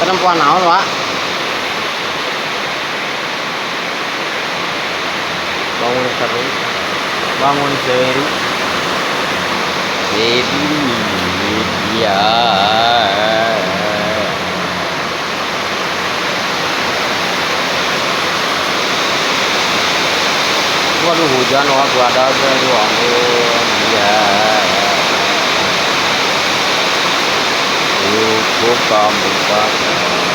Nempoan naon, Wak? Bangun seru. Bangun seri. Baby, ya. Waduh, hujan, wah, gua ada aduh ampun. Ya. Cukup kamu saja.